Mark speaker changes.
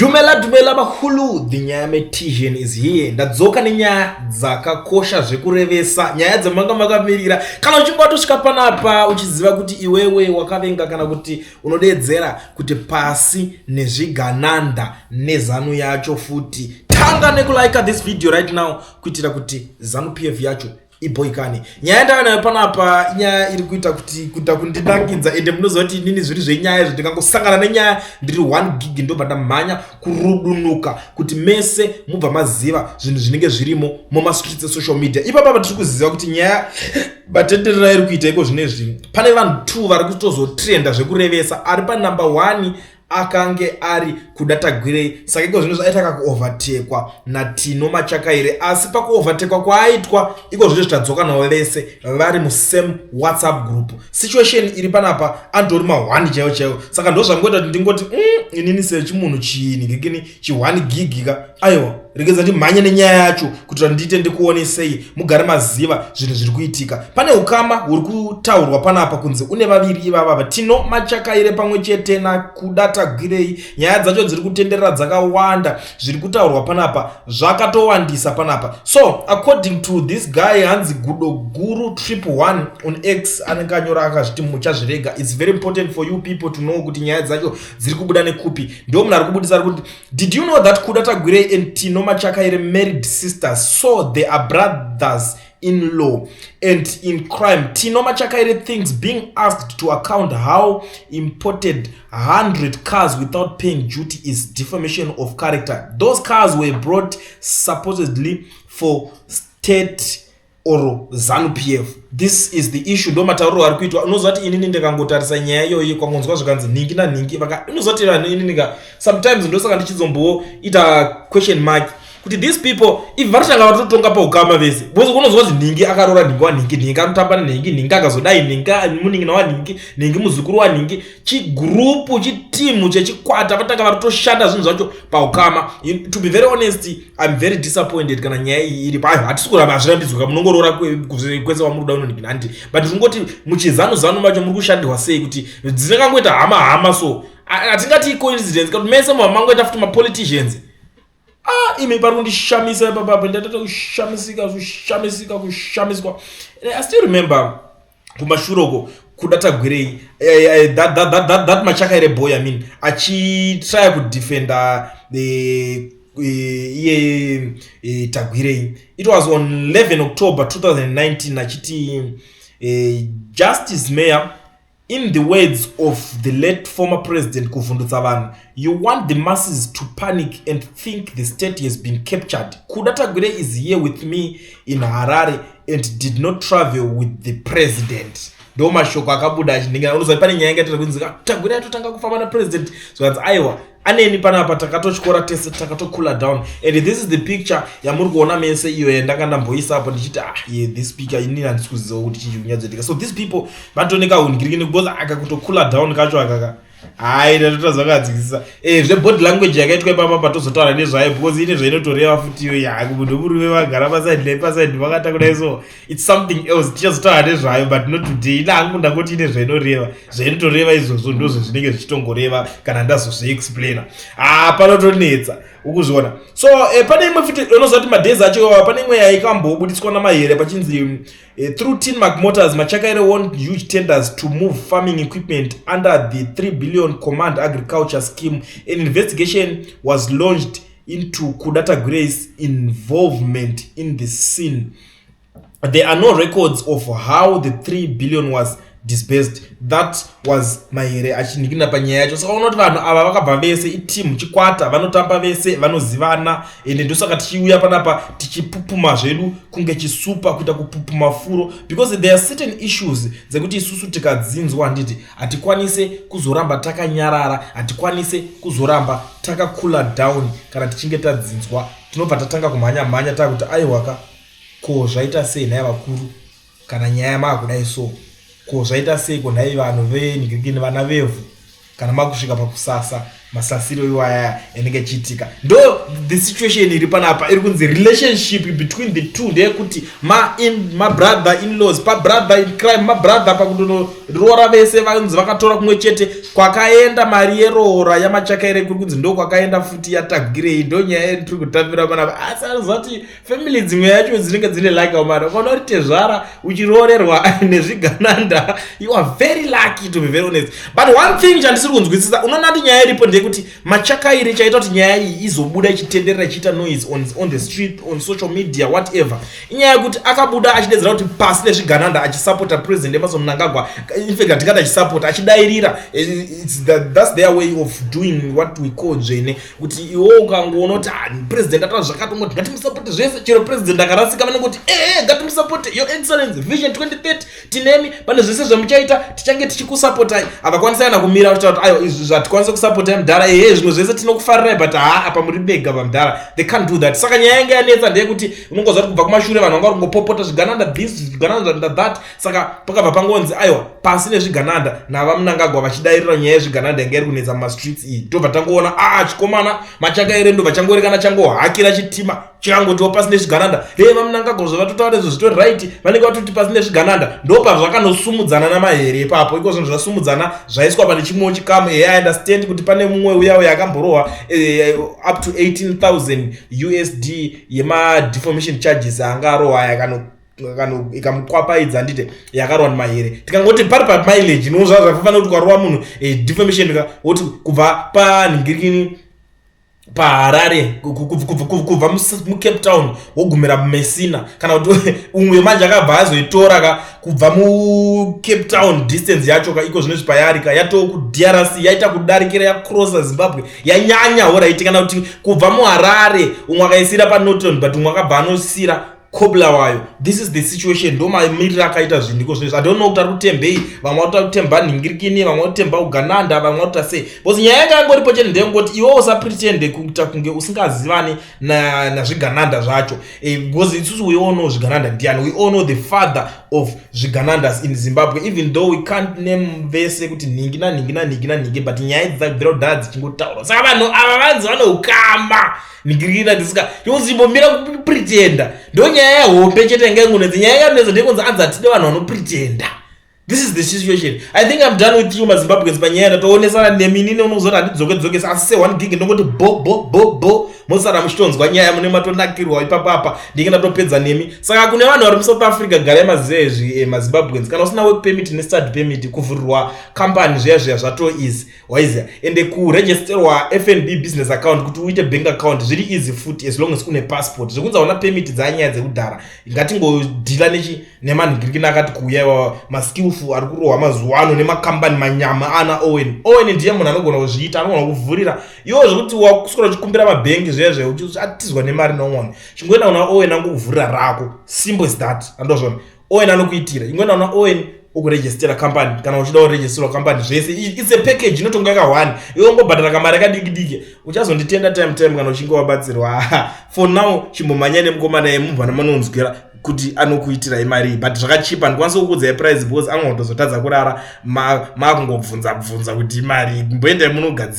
Speaker 1: Dumela dumela bahulu, the nyaya metisian is here. Ndadzoka nenyaya dzakakosha zvekurevesa, nyaya dzamanga makamirira. Kana uchinge watosvika panapa uchiziva kuti iwewe wakavenga kana kuti unodeedzera kuti pasi nezvigananda nezanu yacho futi, tanga nekulike this video right now kuitira kuti Zanu PF yacho iboikane. Nyaya ndava nayo panapa inyaya iri kuita kuti kuita kundinakidza, ende munoziva kuti inini zviri zvenyaya izvo, ndikangosangana nenyaya ndiri 1 gig ndobva ndamhanya kurudunuka kuti mese mubva maziva zvinhu zvinenge zvirimo mumastreets esocial media. Ipapa tiri kuziva kuti nyaya batenderera iri kuita iko zvinezvi, pane vanhu 2 vari kutozotrenda zvekurevesa. Ari panumber 1 akange ari Kuda Tagwirei, saka iko zvino zvaita kakuovertekwa naTino Machakaire, asi pakuovertekwa kwaaitwa iko zvino zvitadzoka navo vese vari musame WhatsApp group. Situation iri panapa andori ma1 chaiwo chaiwo, saka ndo zvangoita kuti ndingoti inini sechimunhu chiini gigini chi1 gig ka, aiwa, regedza ndimhanye nenyaya yacho kuitira ndiite ndikuonesei mugare maziva zvinhu zviri kuitika. Pane ukama huri kutaurwa panapa kunzi une vaviri ivava, Tino Machakaire pamwe chete naKuda Tagwirei. Nyaya dzacho dziri kutenderera dzakawanda, zviri kutaurwa panapa zvakatowandisa panapa. So according to this guy, hanzi Gudo Guru 111 on X, anenge anyora akazviti muchazvirega. It's very important for you people to know kuti nyaya dzacho dziri kubuda nekupi. Ndo munhu ari kubudisa ari kuti, "Did you know that Kuda Tagwirei and Tino Machakaire married sisters? So they are brothers in law and in crime. Tino Machakaire thinks being asked to account how imported 100 cars without paying duty is defamation of character. Those cars were brought supposedly for state or ZANU PF. This is the issue." Ndo matauriro ari kuitwa. Unoziva kuti inini ndikangotarisa nyaya iyoyi, kwangonzwa zvikanzi nhingi nanhingi vaka, unoziva kuti vanhu, inini ka sometimes ndosaka ndichizomboita question mark kuti these people if varotanga vatotonga paukama vese, because unozwa kuti nhingi akaroora nhingi wanhingi, nhingi anotamba nenhingi, nhingi akazodai, nhingi munin'ina wanhingi, nhingi muzukuru wanhingi, chigurupu chitimu chechikwata, vatanga varitoshanda zvinhu zvacho paukama. To be very honest, I'm very disappointed kana nyaya iyi iri payo. Hatisi kuramba, hazvirambidzwa, munongoroora kwese wamuri kuda unonhingi handi, but tingoti muchizanu zanu macho muri kushandirwa sei kuti dzingangoita hama hama? So hatingati coincidence kuti mese mangoita futi mapoliticians. Ah, imi pari kundishamisa ipapapo, ndatata kushamisika, kushamisika, kushamiswa. I still remember kumashure uko Kuda Tagwirei, that Machakaire boy, I mean, achitrya kudefenda iye Tagwirei. It was on 11 October 2019, achiti, "Justice Mayor, in the words of the late former president, kuvhundutsa vanhu. You want the masses to panic and think the state has been captured. Kuda Tagwirei is here with me in Harare and did not travel with the president." Ndo mashoko akabuda achiningana. Unoziva pane nyaya ingaitira kunzi Tagwirei atotanga kufamba napresident, zvikanzi aiwa, aneni panapa takatotyora tese, takatocoola down. And this is the picture yamuri kuona mese iyo yandanga ndamboisapo ndichiti, ah, yeah, this picture inini handisi kuziva kuti chii kunyatsoitika. So these people vatooneka hunhingirikini because akakutocoola down kacho akaka, hai, ndatoita zvakadzikisisa. Zvebody language yakaitwa ipapa patozotaura nezvayo, because ine zvainotoreva futi iyo ya munhu murume vagara paside nepaside vakata kudai, so it's something else tichazotaura nezvayo, but not today. Ina hangu ndangoti ine zva'inoreva, zvainotoreva izvozvo ndozvo zvinenge zvichitongoreva kana ndazozviexplaina. Ah, panotonetsa ukuzviona. So pane imwe futi, unoziva kuti madays acho pane imwe yaikambobudiswa naMahere pachinzi, "Through Tinmark Motors, Machakaire won huge tenders to move farming equipment under the 3 billion Command Agriculture scheme. An investigation was launched into Kuda Tagwirei's involvement in the scene. There are no records of how the 3 billion was disbursed." That was Mahere achinhikina panyaya yacho. Saka unoona kuti vanhu ava vakabva vese, itimu, chikwata, vanotamba vese, vanozivana. Ende ndosaka tichiuya panapa tichipupuma zvedu kunge chisupa, kuita kupupuma furo, because there are certain issues dzekuti isusu tikadzinzwa, handiti, hatikwanise kuzoramba takanyarara, hatikwanise kuzoramba takacoola down. Kana tichinge tadzinzwa, tinobva tatanga kumhanya mhanya, takuti aiwaka, ko zvaita sei nhai vakuru kana nyaya maakudai? So ko zvaita sei ko nhai vanhu venhingirikini, vana vevhu, kana makusvika pakusasa Masasiro iwaya yanenge ichiitika, ndo the situation iri panapa iri kunzi relationship between the two ndeyekuti mabrother ma in-laws, pabrother in crime, mabrother pakutonoroora vese. Vanzi vakatora kumwe chete kwakaenda mari yeroora yaMachakaire, kuri kunzi ndo kwakaenda futi yaTagwirei. Ndo nyaya yetiri kutambira panapa. Asi anoziva kuti family dzimwe yacho dzinenge dzine luck mari. Ukaona uri tezvara uchiroorerwa nezvigananda, you are very lucky, to be very honest. But one thing chandisiri kunzwisisa, unoona kuti nyaya iripo ndeyekuti Machakaire, chaita kuti nyaya iyi izobuda ichitenderera, ichiita noise on the street, on social media, whatever, inyaya yekuti akabuda achidedzera kuti pasi nezvigananda, achisapota President Emmerson Mnangagwa. In fact, hatingati achisapota, achidairira. That's their way of doing what we call dzvene, kuti iwo ukangoona kuti, ah, president ataura zvakatongoti ngatimusapote zvese, chero president akarasika vanongoti, ee, ngatimusapote, Your Excellence, Vision 2030 tinemi pane zvese zvamuchaita, tichange tichikusapotai. Havakwanisi kana kumira vachitaura kuti, aiwa, izvi zvatikwanisa kusapotai mudhara, ehe, zvimwe zvese tinokufarirai, but haa, apa muri mega pamudhara. They can't do that. Saka nyaya yange yanetsa ndeyekuti unongoziva kuti kubva kumashure vanhu vanga vari kungopopota zvigananda this, zvigananda that. Saka pakabva pangonzi, aiwa, pasi nezvigananda, navaMnangagwa vachidairira nyaya yezvigananda yanga iri kunetsa mumastreets iyi. Tobva tangoona, aa, chikomana Machakaire ndobva changorekana changohakira chitima, chikangotiwo pasi nezvigananda. E, vaMnangagwa zvavatotaura izvo zvitori right, vanenge vatoti pasi nezvigananda. Ndopa zvakanosumudzana naMahere ipapo. Iko zvinhu zvasumudzana, zvaiswa pane chimwewo chikamu. E, I understand kuti pane mumwe uya uya akamborohwa up to 18,000 USD yemadefamation charges anga arohwa aya, ikamukwapaidza, handite, yakarohwa nemahere. Tikangoti pari pamileage, inozva zvafanira kuti ukarohwa munhu defamation, woti kubva panhingirikini paHarare, kubva muCape Town wogumira muMessina, kana kuti umwe manje akabva azoitora ka kubva muCape Town, distance yacho ka iko zvinozvi payarika yatoo kuDRC, yaita kudarikira, yacrossa Zimbabwe, yanyanya. Alright, kana kuti kubva muHarare, umwe akaisira paNorton, but umwe akabva anosira koBulawayo. This is the situation, ndo mamiriro akaita zvinhu iko zvinezvi. I don't know kuti ari kutembei. Vamwe vari kutemba nhingirikini, vamwe vari kutemba ugananda, vamwe vari kuita sei, because nyaya yanga yangoripo chete ndeyengoti iwe usapretende kuita kunge usingazivani nazvigananda zvacho, because isusu we all know zvigananda ndiani. We all know the father of zviganandas in Zimbabwe, even though we can't name vese kuti nhingi nanhingi nanhingi nanhingi, but nyaya idzi dzakabvira kudhara dzichingotaurwa. Saka vanhu ava vanzi vanoukama ningirikina ndisika yozimbomira kupretenda. Ndo nyaya yehombe chete yanga ingonetsa. Nyaya yanetsa ndekunzi anzi hatide vanhu vanopretenda. This is the situation. I think I'm done with you, maZimbabweans, panyaya ndatoonesana neminini. Unozoti handidzoke dzokesa, asi se1 gig ndongoti bo bo bo bo, mosara muchitonzwa nyaya mune matonakirwa ipapapa. Ndinge ndatopedza nemi. Saka kune vanhu vari muSouth Africa, garai maziva izvi, maZimbabweans. Kana usina work permit nestudy permit, kuvhurirwa kambani zviya zviya zvato easy, waiziya. Ende kuregisterwa FNB business account kuti uite bank account zviri easy futi, as long as une passport. Zvekunzi hauna permit, dzanyaya dzekudhara. Ngatingodhila nechi nemanhingirikini akati kuuya iwawa, maskillful ari kurohwa mazuva ano nemakambani manyama ana Owen. Owen ndiye munhu anogona kuzviita, anogona kuvhurira iwo zvekuti wakuswera uchikumbira mabhengi zviya zviya uchiatizwa nemari nomwe. Chingoenda kuna Owen, angokuvhurira rako. Simple as that. Andozvona, Owen anokuitira. Ingoenda kuna Owen ukuregistera company. Kana uchida kuregisterwa company, zvese, it's a package inotonga yakahwani. Iwe ungobhadhara kamari kadiki diki, uchazonditenda time time kana uchinge wabatsirwa. For now, chimbomhanya nemukomana yemubvana manonzwira kuti anokuitirai mari, but zvakachipa. Ndikwanisa kukuudzai price because anogona kutozotadza kurara makungobvunza bvunza kuti mari. Mboendai munogadzira.